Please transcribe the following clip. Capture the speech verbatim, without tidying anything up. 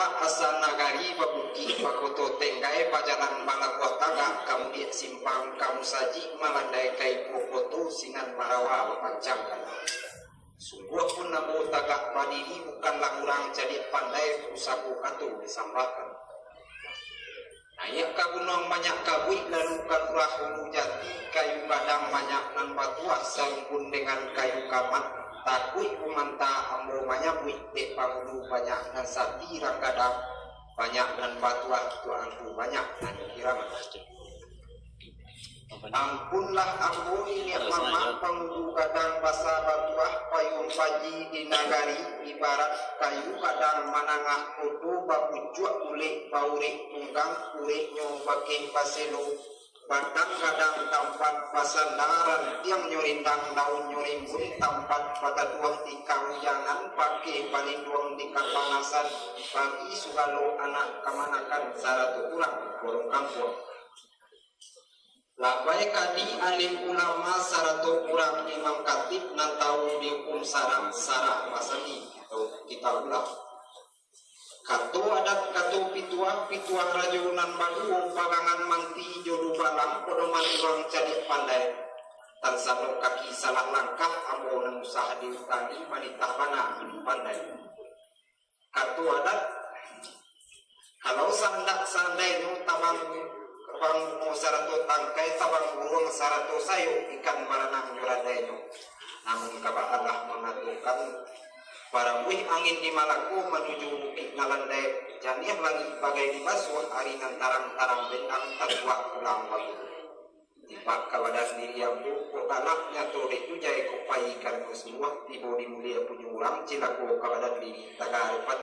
Asa nagari babukik, bakoto tenggai, bajalan balabuah tagak, ka mudiak simpang, ka musajik malandai, ka ipo koto sinan marawa bapancangkan. Sungguahpun ambo tagak badiri, bukanlah urang cadiak pandai, pusako kato disambahkan. Naiak ka gunuang banyak kabuik, lalu ka lurah ulu jati, kayu gadang banyak nan batuah, sarimbun dengan kayu kamat, takuik umanta ambo manyabuik, dek pangulu banyak nan sati rang gadang, banyak nan batuah, tuanku banyak nan kiramat. Ampunlah ambo niniak mamak, pangulu gadang basa batuah, payuang paji di nagari, ibarat kayu gadang manangah koto, bapucuak ulek, baurek tunggang, ureknyo bakeh baselo, batang gadang tampat basanda, rantiangnyo rindang, daunnyo rimbun tampat batatuah, di kaujangan bakeh balinduang, di kapanasan bagi sugalo anak kamanakan, sarato urang urang kampuang. Labai kadi alim ulama sarato urang imam katib nan tahu di hukum sarak, sarak basandi atau kitabullah. Kato adat, kato pituah, pituah rajo nan baduo, pagangan manti jo dubalang, padoman urang cadiak pandai. Tan sanok kaki salah langkah, ambo nan usah diutangi, manitah bana pandai. Kato adat, kalau sandak saandainyo tabang, tabang bungo sarato tangkai, tabang buruang sarato sayok, ikan baranang jo radainyo. Namun kaba Allah mangatokan, barambuih angin di Malako manuju Bukik Nalandai, janiah langik bagai dibasuah, ari nan tarang-tarang bentang tatuak pulang bagitu. Tipak ka badan diri ambo, kok galak nyato dek tu jai, kok pai ikan ko sungguah, tibo di mulia punyo urang, cilako ka badan diri, tagarupan